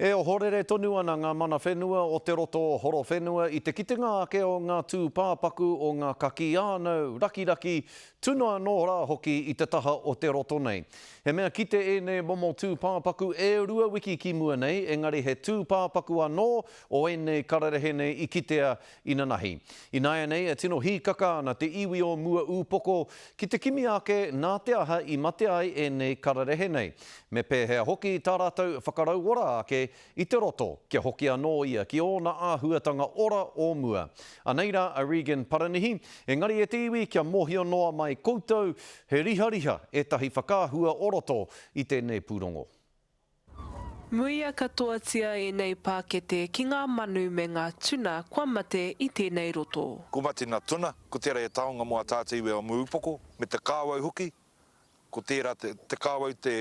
E ohorere tonu ana ngā mana whenua o te roto o Horowhenua i te kitenga ake o ngā tūpāpaku o ngā kakī ānau, rakiraki, tuna anō rā hoki i te taha o te roto nei. He mea kite ēnei momo tūpāpaku e rua wiki ki mua nei, engari he tūpāpaku anō o ēnei kararehe nei i kitea inanahi. Ināianei e tino hīkaka ana te iwi o Muaūpoko ki te kimi ake nā te aha i mate ai ēnei kararehe nei. Me pēhea hoki tā rātou whakarauora ake i te roto kia hoki anō ia ki ōna āhuatanga ora o mua. Anei rā a Regan Paranihi, engari e te iwi kia mōhio noa mai koutou, he rihariha ētahi whakaahua o roto i tēnei pūrongo. Muia katoatia ēnei pākete ki ngā manu me ngā tuna kua mate i tēnei roto. Ko mate na tuna, ko tera e taonga mo a tātou iwi o Muupoko, me te kāwau hoki, ko tera te, te kāwau te,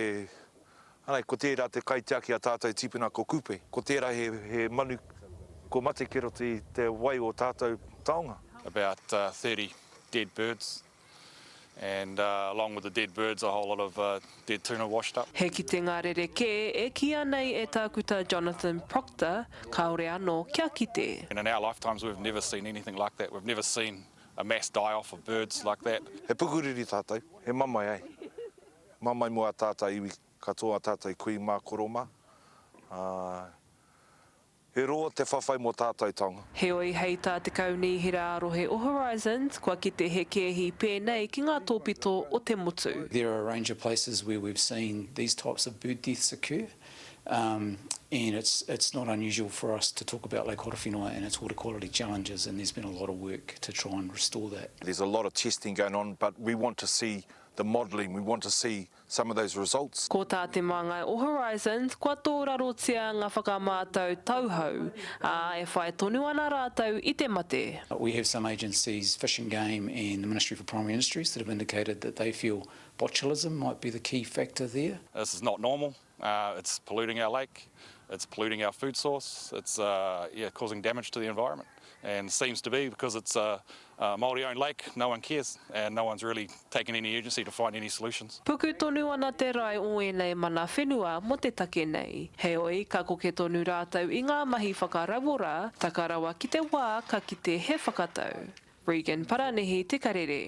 anei, ko tera te kaitiaki a tātou tipuna ko Kupe, ko tera he, he manu ko mate ki roto i te wai o tātou taonga. About 30 dead birds and along with the dead birds a whole lot of dead tuna washed up. He kitenga rerekē e kīia nei e Tākuta Jonathan Proctor, kāore anō kia kite. And in our lifetimes we've never seen anything like that, we've never seen a mass die off of birds like that. He pukuriri tātou, he mamae ai. Mamae mō ā tātou iwi katoa, ā tātou kui mā, koro mā. Ā, He roa te whawhai mō tātou taonga. Heoi, hei tā te Kaunihera ā-Rohe o Horizons, kua kite he kēhi pēnei ki ngā tōpito o te motu. There are a range of places where we've seen these types of bird deaths occur, and it's it's not unusual for us to talk about Lake Horowhenua and its water quality challenges, and there's been a lot of work to try and restore that. There's a lot of testing going on, but we want to see the modelling, we want to see some of those results. Ko tā te māngai o Horizons, kua tōrarotia ngā whakamātau tauhou, ā, e whai tonu ana rātou i te mate. We have some agencies, Fish and Game and the Ministry for Primary Industries, that have indicated that they feel botulism might be the key factor there. This is not normal. It's polluting our lake, it's polluting our food source, it's yeah, causing damage to the environment. And seems to be because it's a, a Māori owned lake, no one cares and no one's really taken any urgency to find any solutions. Puku tonu ana te rae o ēnei mana whenua mō te take nei. Heoi, ka koke tonu rātou i ngā mahi whakarauora, taka rawa ki te wā ka kite he whakatau. Regan Paranihi, Te Karere.